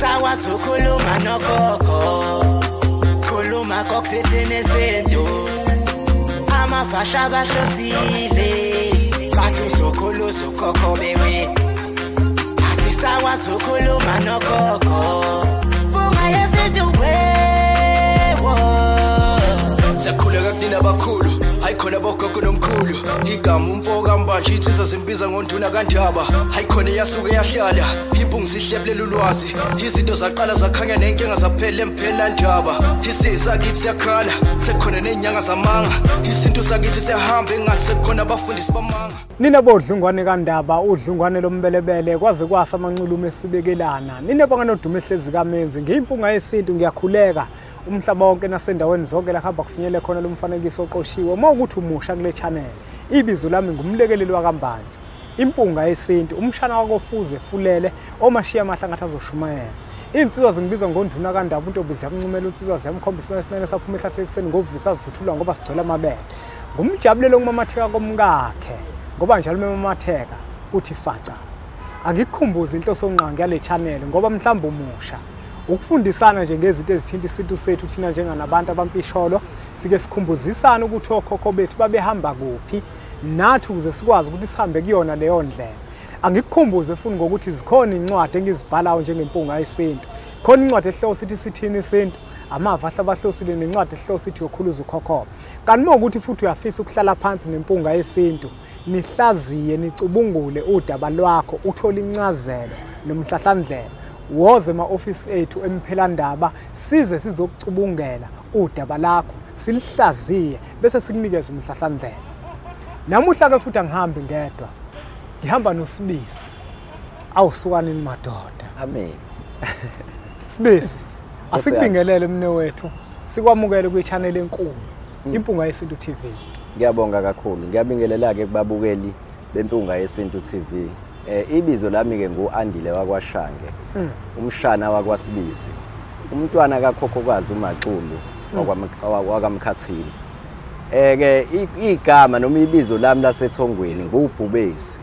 Asisakwazi ukukhuluma nogogo, khuluma kokuthethene izinto. Amafasha bahlosile, bathi uzokhuluza ukhokho bewe. Asisakwazi ukukhuluma nogogo, Mpunga Yesintu wewo. Siyakhuleka kunina abakhulu, hayi khona bogogo nomkhulu. Igama umfo kaMbanje insizwa zimbiza ngonduna kaNdaba. Hayi khona iyasuke yahlala, impunga sihlebulela ulwazi. Izinto zaqala zakhanya nenkinga zaphela emphela ndaba. Isizwe sakithi siyakhala, sekukhona nezinyanga zamanga. Isintu sakithi siyahamba engathi sekukhona abafundisi bamanga. Nina bodlungwane kaNdaba, udlungwane lombelebele kwaze kwasa amanxulume esibekelana. Nina banganodumo ehlezi kaMenzi, ngiyimpunga yesintu ngiyakhuleka. Umhlaba wonke nasendaweni zonke la hamba kufinyele khona lo mfanekiso oqoshiwe. Uma ukuthi umusha kule channel, ibizo lami ngumlekeleli wakaMbanje, impunga yesintu, umshana wakofuze fulele omashiya amahlangathi azoshumayela. Insizwa zingibiza ngonduna kaNdaba, untombi ziyamncumela insizwa ziyamkhombisa esinene saphuma ehlathini ekuseni ngovisa vuthulwa ngoba sigcwele amabele. Ngumjabulelo ngumamatheka komkakhe ngoba njalo memamatheka uthi faca. Angikukhumbuze inhloso ngqangi yale channel ngoba mhlawumbe umusha. Ukufundisana nje ngezinto ezithinta isintu sethu thina njenganabantu abampisholo, sike sikhumbuzisana ukuthi okhokho bethu babehamba kuphi nathi ukuze sikwazi ukuthi sihambe kuyona leyo ndlela. Angikukhumbuze futhi ngokuthi zikhona incwadi engizibhalayo njengempunga yesintu. Khona incwadi ehloko sithi sithini isintu, amava ahlabahlosile, nencwadi ehloko sithi yokhuluza ukhokho. Kanti uma ukuthi futhi uyafisa ukuhlala phansi nempunga yesintu, nihlaziye nicubungule udaba lwakho, uthole incazelo nomhlahlandlela, woze ema-ofisi ethu emphelandaba size sizokucubungela udaba lakho, silihlaziye bese sikunikeze umhlahlandlela. Namuhla ke futhi angihambi ngedwa, ngihamba noSibisi. Awusukanini madoda. Amen. Sibisi, asikubingelele mne wethu, sikwamukele kwi-channel enkulu Impunga Yesintu TV. Ngiyabonga kakhulu. Ngiyabingelela-ke kubabukeli beMpunga Yesintu TV. Ibizo lami-ke ngu-Andile wakwaShange, umshana wakwaSibisi, umntwana kakhokhokazi uMaxulu wakaMkhathini. Ke igama noma ibizo lami lasethongweni nguBhubesi.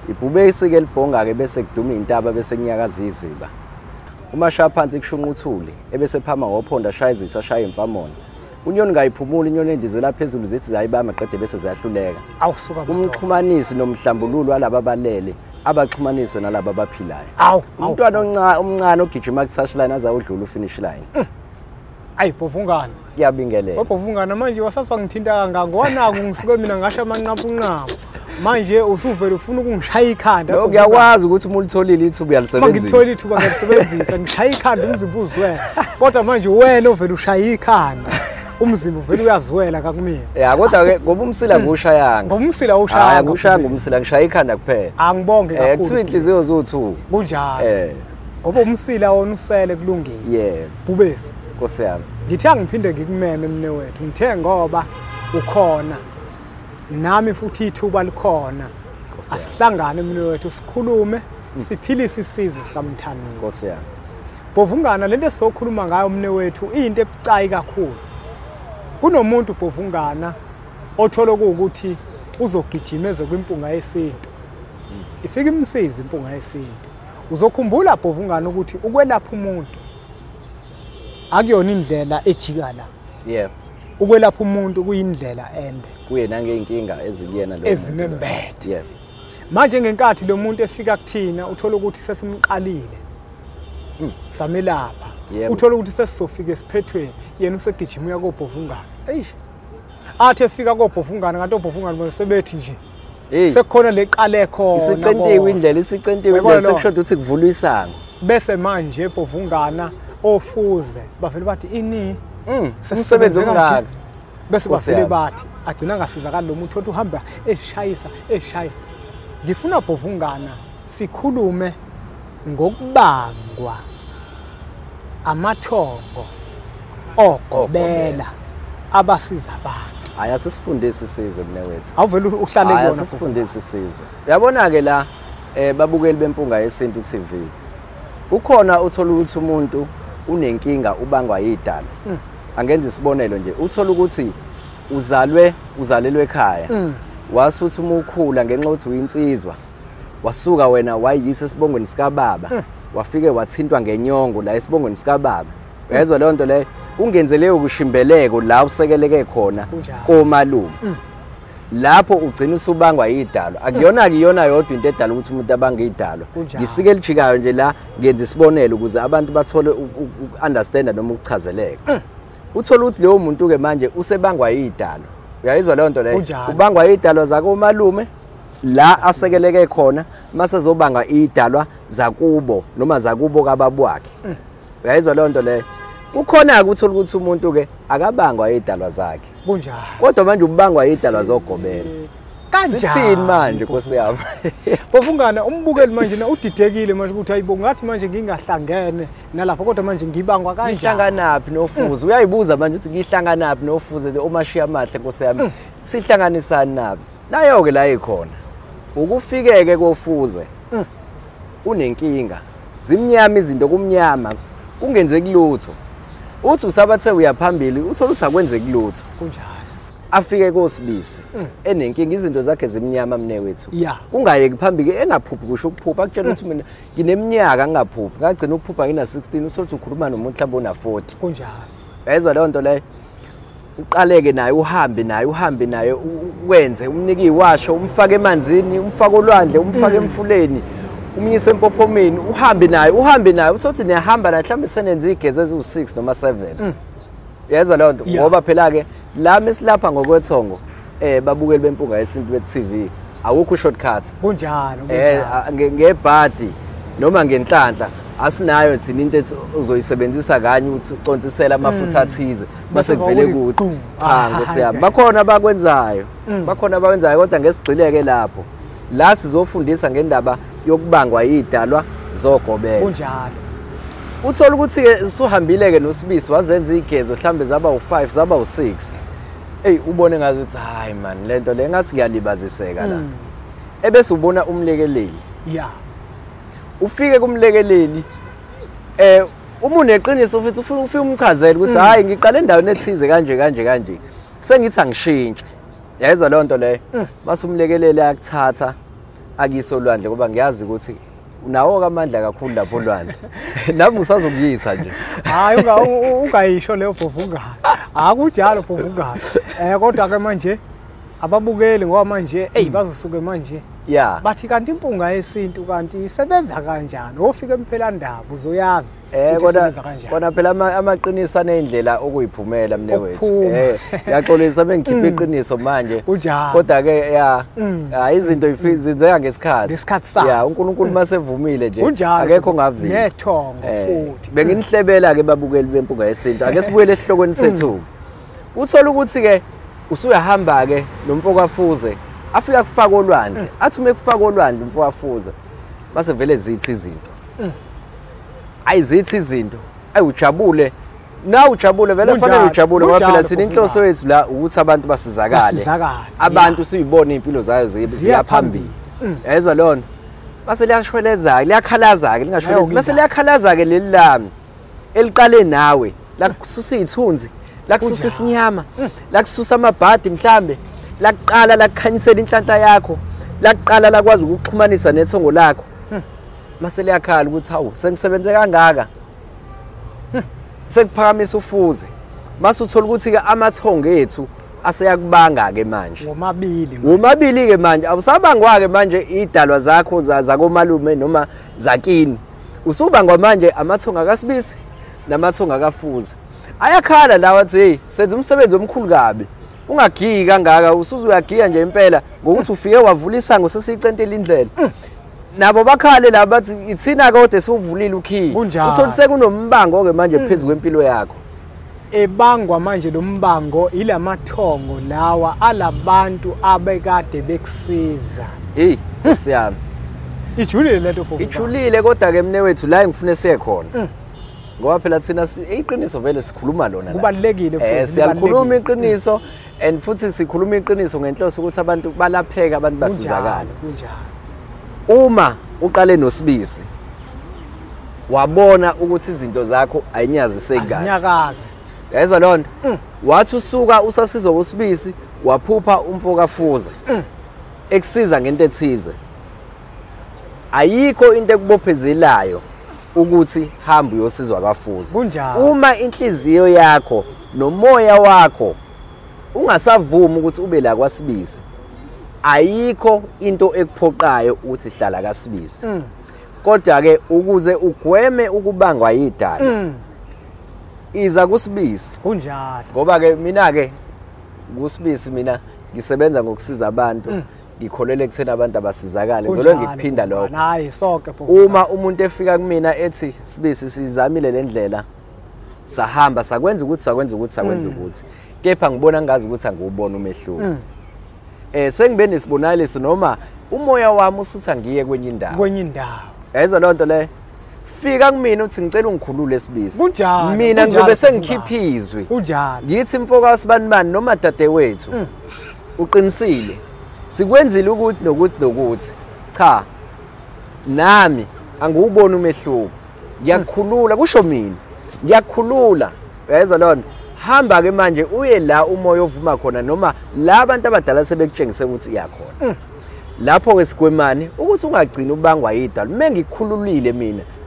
Ibhubesi-ke libhonga-ke bese kuduma intaba bese kunyakaza iziba. Uma shaya phansi kushunqa uthuli, ebese phama ngophonda ashaya izitha ashaya imfamona. Unyoni ngayiphumula, inyoni endizela phezulu zithi zayibamba qede bese ziyahluleka. Awusuka umxhumanisi nomhlambululo walaba abalele abaxhumaniswe nalaba abaphilayo. Umntwana omncane ogijima ku-touchline aze awudlula u-finish line. Ayi bhovungana. Ngiyabingelela. Bhovungana manje wasaswa ngithinta kangaka ngoba ngisuke mina ngasho amanqapunqapu. Manje usuvele ufuna ukungishaya ikhanda. Lokho ngiyakwazi ukuthi uma ulitholile ithuba uyalisebenzisa. Mangithola ithuba ngiyalisebenzisa, ngishaya ikhanda umzimba uzwela. Kodwa manje wena ovele ushaya ikhanda, umzimba uvele uyazwela kakumina. Ya kodwa ke ngoba umsila ngushayanga. Ngoba umsila ushaya. Hayi ngushaya ngumsila, ngishaya ikhanda kuphela. Angibonge kakhulu. Kuthiwa inhliziyo ziwu2. Kunjalo. Ngoba umsila wona usele kulungile. Yebo. Bhubesi. Nkosi yami. Ngithe angiphinde ngikumeme mne wethu, ngithe ngoba ukhona nami futhi ithuba likhona. Asihlangane mne wethu sikhulume, siphilise isizwe sikaMthaniya. Nkosi yami. Bhovungana, lento esizokhuluma ngayo mne wethu into ebucayi kakhulu. Kunomuntu Bhovungana othola ukuthi uzogijima eze kwimpunga yesintu. Ifika imsizi impunga yesintu. Uzokhumbula Bhovungana ukuthi ukwelapha umuntu akuyona indlela ejika la. Yebo. Ukwelapha umuntu kuyindlela ende. Kuye nangeyinkinga ezikuyena lo ezinembethe. Yebo. Manje ngenkathi lo muntu efika kuthina uthola ukuthi sesimqalile. Samelapha. Uthola ukuthi sesizofika esiphethweni, yena usegijima uya koBhovungana. Eish. Athi efika koBhovungana kanti oBhovungana bona sebethi nje. Sekukhona leqale khona. Isicentiwe indlela, isicentiwe indlela sekushoda ukuthi kuvulwe isango. Bese manje Bhovungana ofuze bavele bathi ini umsebenzi omngaka. Bese bavele bathi agcina ngasizakali lo muntu othi uhamba eshayisa eshaya. Ngifuna Bhovungana sikhulume ngokubangwa amathongo ogobela abasiza abantu. Hayi asisifundise isizwe mne wethu. Awuvele uhlale kuyona. Asisifundise isizwe. Uyabona ke la babukeli beMpunga Yesintu TV. Ukhona uthola ukuthi umuntu unenkinga ubangwa yidala. Angenza isibonelo nje, uthola ukuthi uzalwe uzalelwe ekhaya. Wasuthi uma ukhula ngenxa ukuthi uyinsizwa, wasuka wena wayiyisa esibongweni sika baba. Wafike wathintwa ngenyongo la esibongweni sikababa. Uyezwa leyo nto leyo, ungenzele ukushimbeleko la usekeleke khona komalume. Lapho ugcina usubangwa idalo. Akuyona kuyona yodwa into edala ukuthi umuntu abange idalo. Ngisike elijikayo nje la ngenza isibonelo ukuze abantu bathole ukunderstanda noma ukuchazeleka. Uthola ukuthi leyo muntu ke manje usebangwa idalo. Uyayizwa leyo nto leyo? Ubangwa idalo zakomalume la asekeleke khona, mase zobanga idalwa zakubo noma zakubo kababa wakhe. Uyayizwa leyo nto leyo? Kukhona ukuthola ukuthi umuntu ke akabangwa idalwa zakhe. Kunjalo. Kodwa manje ubangwa idalwa zogobela. Kanjani? Sithini manje Nkosi yami? Bovungana umbukeli manje na udidekile manje ukuthi hayibo ngathi manje ngingahlangene nalapho kodwa manje ngibangwa kanjani? Ngihlanganaphi nofuze? Uyayibuza manje ukuthi ngihlanganaphi nofuze omashiya amahle Nkosi yami. Sihlanganisani nabo? Nayo ke la ikhona. Ukufikeke kofuze. Unenkinga. Zimnyama izinto kumnyama. Kungenzeki lutho. Uthi usabathe uyaphambili uthola ukuthi akwenzeki lutho. Kunjalo. Afike koSibisi enenkinga izinto zakhe zimnyama mne wethu. Kungayeki phambili engaphuphi kusho ukuphupha akutshela ukuthi mina ngineminyaka ngingaphuphi. Ngagcina ukuphupha ngina 16 uthola ukuthi ukhuluma nomuntu mhlawumbe ona 40. Kunjalo. Uyezwa leyo nto leyo? Uqaleke naye uhambe naye uhambe naye wenze umnike iwasho umfake emanzini umfake olwandle umfake emfuleni umyise empophomeni uhambe naye uthola ukuthi niyahamba naye mhlawumbe senenze igezi eziwu6 noma 7. Uyezwa leyo nto? Ngoba phela ke la mesilapha ngokwethongo babukeli beMpunga Yesintu be-TV awukho shortcut. Kunjalo. Ngebhadi noma ngenhlanhla asinayo thina into ethi uzoyisebenzisa kanye ukuthi uconsisela amafutha athize base kuvele ukuthi cha Nkosi yami. Bakhona abakwenzayo. Bakhona abakwenzayo kodwa ngesigxileke lapho. La sizofundisa ngendaba yokubangwa idalwa zogobela. Kunjalo. Uthola ukuthi ke usuhambile ke noSibisi wazenza igezo mhlambe zaba u5 zaba u6. Ey ubone ngazi ukuthi hayi man lento le ngathi ngiyalibaziseka la. Ebese ubona umlekeleli. Yeah. Ufike kumlekeleli uma uneqiniso futhi ufuna ufike umchazele ukuthi hayi ngiqale endaweni ethize kanje kanje kanje. Sengithi angishintshe. Yayizwa leyo nto leyo. Mase umlekeleli akuthatha akiso olwandle ngoba ngiyazi ukuthi unawo amandla kakhulu lapho olwandle. Nami usazokuyisa nje. Hayi ungayisho leyo bhovungana. Akunjalo bhovungana. Kodwa ke manje ababukeli ngoba manje hey bazosuke manje. Yeah. Bathi kanti impunga yesintu kanti isebenza kanjani? Ofika emphelandaba uzoyazi ukuthi isebenza kanjani. Kona phela amaqiniso anendlela okuyiphumela mne wethu. Ngiyaxolisa bengikhipha iqiniso manje. Kodwa ke ya izinto izenzeka ngesikhathi. Ngesikhathi sakhe. Ya uNkulunkulu masevumile nje akekho ngaviki. Nethongo futhi. Benginihlebela ke babukeli beMpunga Yesintu. Ake sibuyele esihlokweni sethu. Uthola ukuthi ke usuyahamba ke nomfokafuze afika kufaka olwandle athi uma ekufaka olwandle umfokafuze base vele zithi izinto ayizithi izinto ayujabule na ujabule vele fanele ujabule ngoba phela thina inhloso yethu la ukuthi abantu basizakale abantu siyibone impilo zayo ziya phambili. Yezwa lona base liyashweleza liyakhalaza ke lingashweleza base liyakhalaza ke leli lami eliqale nawe lakususa izithunzi lakususa isinyama lakususa amabhadi mhlambe lakuqala lakukhanyisela inhlanhla yakho lakuqala lakwazi ukuxhumanisa nethongo lakho. Mase liyakhala ukuthi hawu sengisebenze kangaka sekuphakamisa ufuze. Mase uthola ukuthi ke amathongo ethu aseyakubanga ke manje womabili ke manje awusabangwa ke manje idalwa zakho zakomalume noma zakini usubangwa manje amathongo akaSibisi namathongo akafuze. Ayakhala lawa athi hey senza umsebenzi omkhulu kabi ungagiyi kangaka usuze uyagiya nje impela ngokuthi ufike wavula isango sesiyicentela indlela. Nabo bakhale la bathi ithina kodwa esuvulile ukhiye. Uthola sekunombango ke manje phezulu kwempilo yakho. Ebangwa manje lo mbango ilamathongo lawa alabantu abekade bekusiza. Hey siyami ijulile lento bhuti. Ijulile kodwa ke mne wethu la engifune siye khona. Ngoba phela thina iqiniso vele sikhuluma lona la. Kubalekile futhi siyakhuluma iqiniso and futhi sikhuluma iqiniso ngenhloso ukuthi abantu balapheka abantu basizakala. Kunjalo. Uma uqale noSibisi wabona ukuthi izinto zakho ayinyaziseki kahle. Azinyakazi. Yayizwa lonto? Wathi usuka usasizwa uSibisi waphupha umfokafuze. Ekusiza ngento ethize. Ayikho into ekubophezelayo ukuthi hamba uyosizwa kaFuza. Uma inhliziyo yakho nomoya wakho ungasavumi ukuthi ube la kwaSibisi, ayikho into ekuphoqayo ukuthi hlala kaSibisi. Kodwa ke ukuze ugweme ukubangwa yidala, iza kuSibisi. Kunjalo. Ngoba ke mina ke kuSibisi mina ngisebenza ngokusiza abantu, ngikholele ekutheni abantu abasizakale. Ngizolo ngikuphinda lokho. Hayi sonke. Uma umuntu efika kumina ethi Sibisi sizamile le ndlela, sahamba sakwenza ukuthi sakwenza ukuthi sakwenza ukuthi, kepha ngibona ngazi ukuthi angiwubona umehluko. Sengibe nesibonakaliso noma umoya wami usuthi angiye kwenye indawo. Kwenye indawo. Yayizwa loo nto leyo. Fika kumina uthi ngicela ungikhulule Sibisi. Kunjalo. Mina ngizobe sengikhipha izwi. Kunjalo. Ngithi mfoka sibanibani noma dadewethu, uqinisile. Sikwenzile ukuthi nokuthi nokuthi. Cha. Nami angiwuboni umehluko. Ngiyakukhulula, kusho mina. Ngiyakukhulula. Uyayizwa loo nto. Hamba ke manje uye la umoya ovuma khona noma la abantu abadala sebekutshengise ukuthi iyakhona. Lapho ke sigwemani ukuthi ungagcini ubangwa yidala. Mengikhululile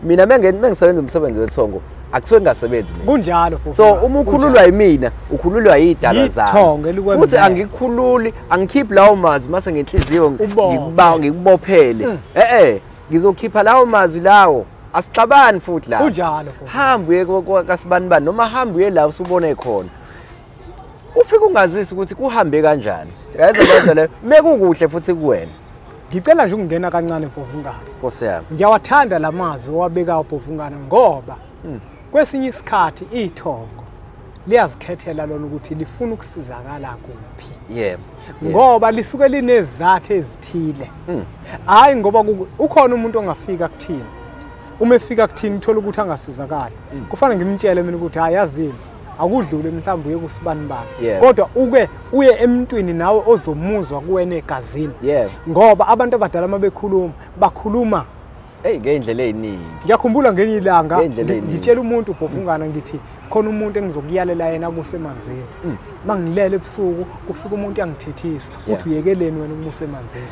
mina mengisebenza umsebenzi wethongo, akuthiwe ngingasebenzi mina. Kunjalo. So uma ukhululwa yimina, ukhululwa yidala zami. Futhi angikhululi, angikhiphi lawo mazwi mase ngenhliziyo ngikubawa ngikubophele. Ngizokhipha lawo mazwi lawo. Asixabani futhi la. Kunjalo. Hamba uye kaSibanibani noma hamba uye la usubone khona. Ufike ungazisi ukuthi kuhambe kanjani. Yazi lento leyo mekukuhle futhi kuwena. Ngicela nje ukungena kancane Bhovungana. Nkosi yami. Ngiyawathanda lamazwi owabekayo Bhovungana ngoba kwesinye isikhathi ithongo liyazikhethela lona ukuthi lifuna ukusizakala kuphi. Yebo. Ngoba lisuke linezathu ezithile. Hayi ngoba ukhona umuntu ongafika kuthina. Uma efika kuthina uthola ukuthi angasizakali. Kufanele ngimtshele mina ukuthi hayi yazini akudlule mhlawumbe uye kusibanibani. Kodwa uke uye emntwini nawe ozomuzwa kuwena egazini. Ngoba abantu abadala mabekhuluma bakhuluma ngendlela eziningi. Ngiyakhumbula ngelinye ilanga ngitshela umuntu Bhovungana ngithi khona umuntu engizokuyalela yena kusemanzini. Mangilele ebusuku kufika umuntu uyangithethisa uthi uyekeleni wena uma usemanzini.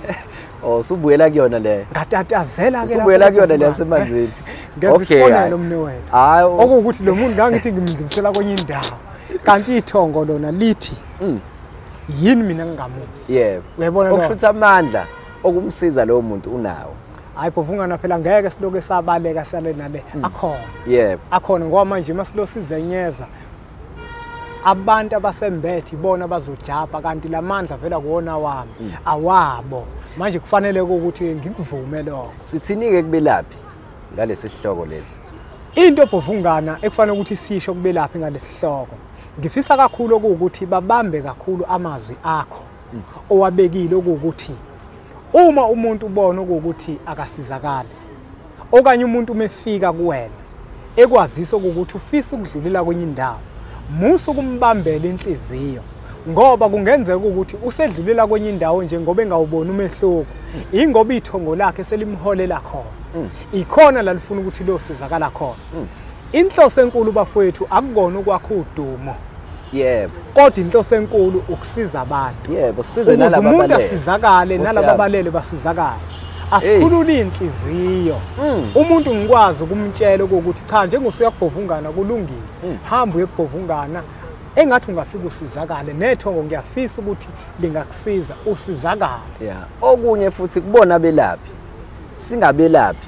Oh, usubuyela kuyona le. Ngatatazela ke lapho. Usubuyela kuyona le yasemanzini. Ngenza isibonelo mne wethu. Okuwukuthi lo muntu ngangithi ngimdlulisela kwenye indawo. Kanti ithongo lona lithi yini mina ngingamuzi. Yebo. Uyayibona lo. Okushutha amandla okumsiza lowo muntu unawo. Hayi Bhovungana phela ngeke siloke sabaleka sale nale. Akhona. Yebo. Akhona ngoba manje masilo sizenyeza abantu abasembethe ibona bazojabha kanti lamandla vela kuwona wami awabo. Manje kufanele ukuthi ngikuvume lokho. Sithini ke kubelaphi ngalesi sihloko lesi? Into Bhovungana ekufanele ukuthi sisho kubelaphi ngalesi sihloko, ngifisa kakhulu ukuthi babambe kakhulu amazwi akho owabekile ukuthi uma umuntu ubona ukuthi akasizakali okanye umuntu umefika kuwena ekwazisa ukuthi ufisa ukudlulela kwenye indawo, musu kumbambela inhliziyo ngoba kungenzeka ukuthi usedlulela kwenye indawo nje ngoba engawuboni umehluko, ingoba ithongo lakhe selimholela khona, ikhona la lifuna ukuthi losizakala khona. Inhloso enkulu bafowethu akukona ukwakha udumo. Yebo. Kodwa inhloso enkulu ukusiza abantu. Yebo, size nalabo abalele. Umuntu asizakale nalabo abalele basizakale. Asikhulule inhliziyo. Umuntu ngikwazi ukumtshela ukuthi cha njengosuya kuBhovungana kulungile. Hamba uye kuBhovungana engathi ungafika usizakale, nethongo ngiyafisa ukuthi lingakusiza usizakale. Yeah. Okunye futhi kubona belaphi. Singabelaphi.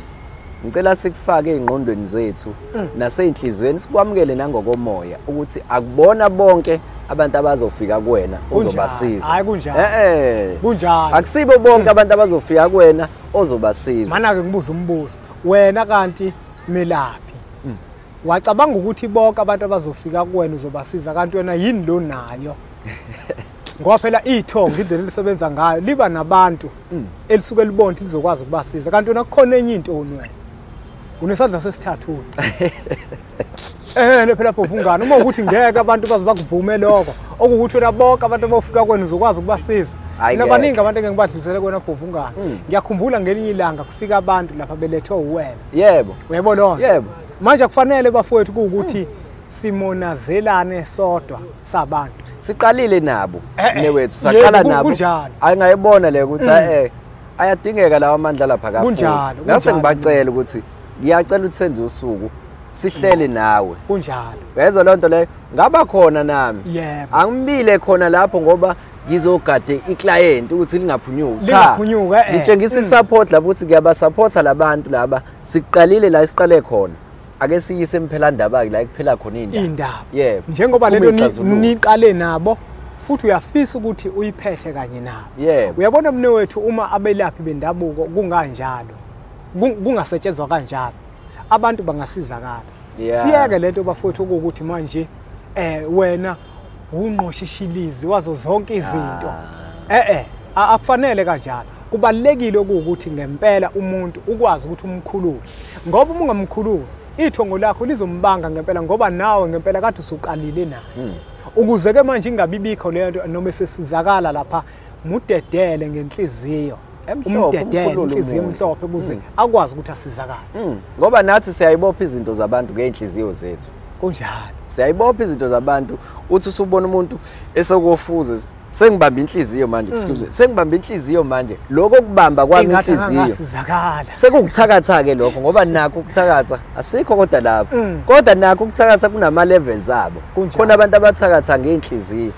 Ngicela sikufake ezingqondweni zethu naseyinhlizweni sikwamukele nangokomoya ukuthi akubona bonke abantu abazofika kuwena ozobasiza. Hayi kunjalo. Kunjalo. Akusibo bonke abantu abazofika kuwena ozobasiza. Mana ke ngibuza umbuzo, wena kanti melaphi wacabanga ukuthi bonke abantu abazofika kuwena uzobasiza kanti wena yini lo nayo? Ngoba phela ithongo indlela elisebenza ngayo liba nabantu elisuke libona ukuthi lizokwazi ukubasiza kanti wena kukhona enye into wena unesandla sesithathu. Phela Bhovungana uma ukuthi ngeke abantu baze bakuvume lokho okuwukuthi wena bonke abantu abafika kwena uzokwazi ukubasiza. Mina baningi abantu engibadlulisele kuwena Bhovungana. Ngiyakhumbula ngelinye ilanga kufika abantu lapha belethwe uwena. Yebo. Uyayibona? Yebo. Manje kufanele bafowethu ukuthi simonazelane sodwa sabantu. Siqalile nabo newethu saqala nabo. Ayingayibona le ukuthi ayadingeka lawa amandla lapha kafuthi. Ngase ngibacela ukuthi Ngiyacela ukuthi senze usuku sihlele nawe. Kunjalo. Uyezwa loo nto leyo? Ngaba khona nami. Yebo. Angibile khona lapho ngoba ngizogade iclient ukuthi lingaphunyuki. Lingaphunyuka eh. Ngitshengisa isupport lapho ukuthi ngiyabasupporta labantu laba. Siqalile la isiqale khona. Ake siyise emphelandaba ke la kuphela khona indaba. Yebo. Njengoba lento niqale nabo futhi uyafisa ukuthi uyiphethe kanye nabo. Yebo. Uyabona mne wethu uma abelaphi bendabuko kunganjalo. Kungasetshenzwa kanjalo. Abantu bangasizakala. Siyeke lento bafowethu ukuthi manje wena unqoshishilizi wazo zonke izinto. Akufanele kanjalo. Kubalekile ukuthi ngempela umuntu ukwazi ukuthi umkhulule. Ngoba uma ungamkhululi ithongo lakho lizombanga ngempela ngoba nawe ngempela kade usuqalile naye. Ukuze ke manje ingabibikho le nto noma sesizakala lapha mudedele ngenhliziyo. Umdedele inhliziyo emhlophe ukuze akwazi ukuthi asizakale. Ngoba nathi siyayibopha izinto zabantu ngeenhliziyo zethu. Kunjalo. Siyayibopha izinto zabantu uthi usubona umuntu esekofuze sengibamba inhliziyo manje, excuse me. Sengibamba inhliziyo manje. Lokho kubamba kwami inhliziyo. Sekukuthakatha ke lokho ngoba nakho ukuthakatha asikho kodwa lapho. Kodwa nakho ukuthakatha kunama levels abo. Khona abantu abathakatha ngeenhliziyo.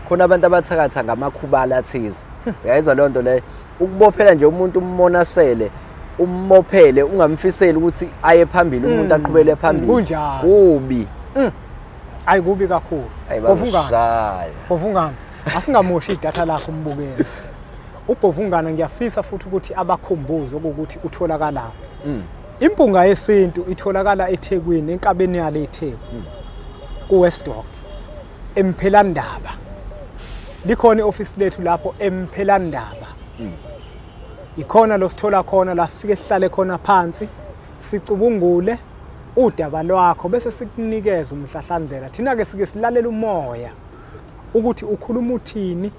Khona abantu abathakatha ngamakhubala athize. Uyayizwa leyo nto leyo? Ukubophela nje umuntu ummonasele, ummophele, ungamfiseli ukuthi aye phambili, umuntu aqhubele phambili. Kunjalo. Kubi. Ayi kubi kakhulu. Bhovungana. Bhovungana. Asingamoshi idatha lakho umbukeli. uBhovungana ngiyafisa futhi ukuthi abakhumbuze ukuthi utholakala. Impunga yesintu itholakala eThekwini, enkabeni yale eTheku. Ku Westdock. Emphelandaba. Likhona ioffice lethu lapho Emphelandaba. Ikhona lo sithola khona la sifike sihlale khona phansi sicubungule udaba lwakho bese sikunikeza umhlahlandlela. Thina ke sike silalela umoya ukuthi ukhuluma uthini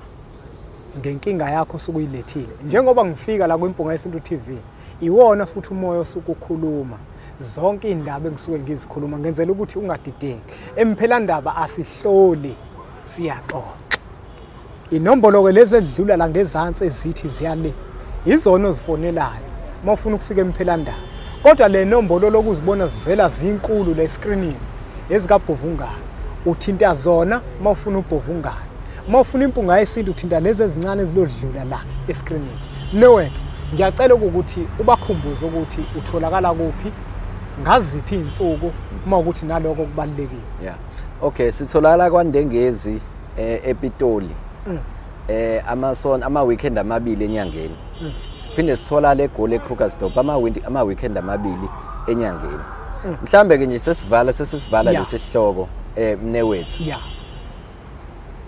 ngenkinga yakho osukuyilethile. Njengoba ngifika la kwiMpunga Yesintu TV, iwona futhi umoya osukukhuluma zonke indaba engisuke ngizikhuluma ngenzela ukuthi ungadideki. Emphelandaba asihloli, siyaxoxa. Inombolo ke lezi edlula la ngezansi ezithi ziyale izona ozifonelayo uma ufuna ukufika emphelandaba. Kodwa le nombolo lokuzibona zivela zinkulu la escreenini ezikaBhovungana, uthinta zona uma ufuna uBhovungana. Uma ufuna impunga yesintu uthinta lezi ezincane ezilodlula la escreenini. Mnewethu, ngiyacela ukuthi ubakhumbuze ukuthi utholakala kuphi, ngaziphi izinsuku uma ukuthi naloko kubalulekile. Yeah. Okay, sitholakala kwaNdengezi ePitoli. Amason ama weekend amabili enyangeni. Siphinde sithola eGoli eKrugersdorp ama weekend amabili enyangeni. Mhlambe ke nje sesivala lesihloko mnewethu. Yeah.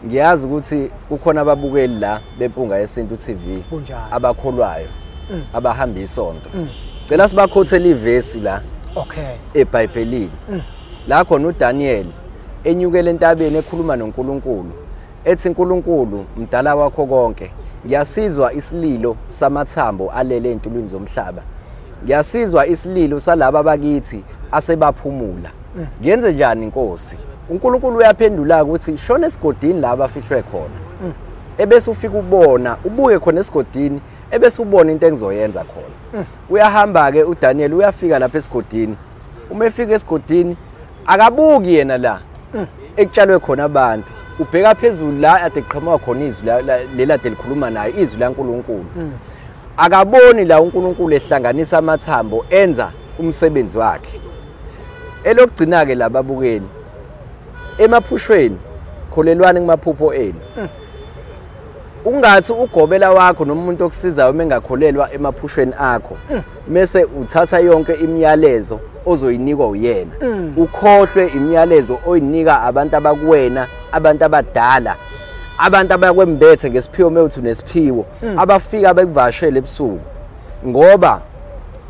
Ngiyazi ukuthi kukhona ababukeli la beMpunga Yesintu TV abakholwayo, abahamba isonto. Cela sibakhothele ivesi la. Okay. eBhayibhelini. La khona uDaniel enyukele entabeni ekhuluma noNkulunkulu. Ethi uNkulunkulu mdala wakho konke, ngiyasizwa isililo samathambo alele entulwini zomhlaba. Ngiyasizwa isililo salaba abakithi asebaphumula. Ngenze njani Nkosi? uNkulunkulu uyaphendula ukuthi shona esigodini la abafihlwe khona. Ebese ufika ubona, ubuke khona esigodini, ebese ubona into engizoyenza khona. Uyahamba ke uDaniel uyafika lapha esigodini. Uma efika esigodini akabuki yena la ekutshalwe khona abantu. Ubheka phezulu la ade kuqhamuka khona izwi lela ade likhuluma naye, izwi laNkulunkulu. Akaboni la uNkulunkulu ehlanganisa amathambo enza umsebenzi wakhe. Elokugcina ke lababukeli emaphushweni, kholelwani kumaphupho enu. Ungathi ugobela wakho noma umuntu okusizayo mengakholelwa emaphushweni akho, mase uthatha yonke imiyalezo ozoyinikwa uyena. Ukhohlwe imiyalezo oyinika abantu abakuwena, abantu abadala, abantu abakwembethe ngesiphiwo mewuthi unesiphiwo, abafika bekuvashele ebusuku. Ngoba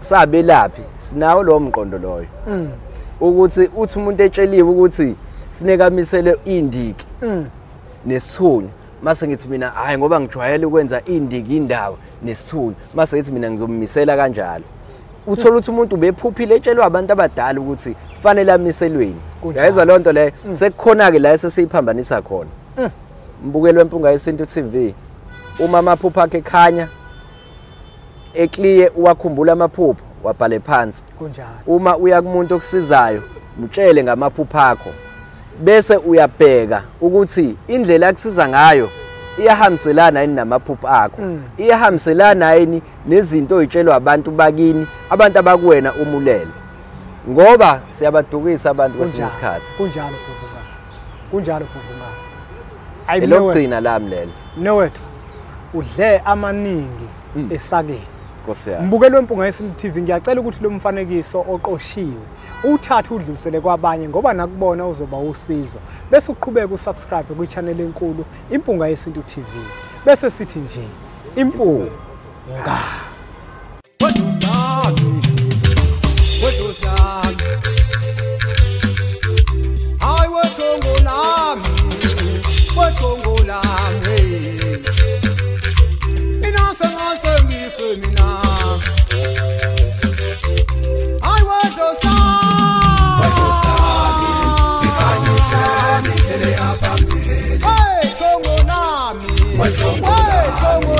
sabelaphi sinawo lo mqondo loyo. Ukuthi uthi umuntu etsheliwe ukuthi funeka amisele indiki nesithunywa, mase ngithi mina hayi ngoba ngijwayele ukwenza indiki indawo nesithunywa, mase ngithi mina ngizomisela kanjalo. Uthola ukuthi umuntu ubephuphile etshelwa abantu abadala ukuthi fanele amiselweni. Uyayizwa leyo nto leyo? Sekukhona ke la esesiyiphambanisa khona. Mbukeli weMpunga Yesintu TV, uma amaphupho akhe ekhanya ekliye uwakhumbula amaphupho, wabhale phansi. Kunjalo. Uma uya kumuntu okusizayo, mtshele ngamaphupho akho. Bese uyabheka ukuthi indlela akusiza ngayo iyahambiselana yini namaphupho akho, iyahambiselana yini nezinto oyitshelwa abantu bakini, abantu abakuwena umulele, ngoba siyabadukisa abantu kwesinye isikhathi. Kunjalo Bhuvungane, kunjalo Bhuvungane. Hayi, elokugcina lami lelo. Mnewethu, udle amaningi esakeni. Nkosi yami. Mbukeli weMpunga Yesintu TV, ngiyacela ukuthi lo mfanekiso oqoshiwe uthathe udlulisele kwabanye, ngoba nakubona uzoba usizo. Bese uqhubeka usubscribe kwi-channel enkulu Impunga Yesintu TV. Bese sithi nje Impunga. Hey, Tongo Nami. Hey, Tongo.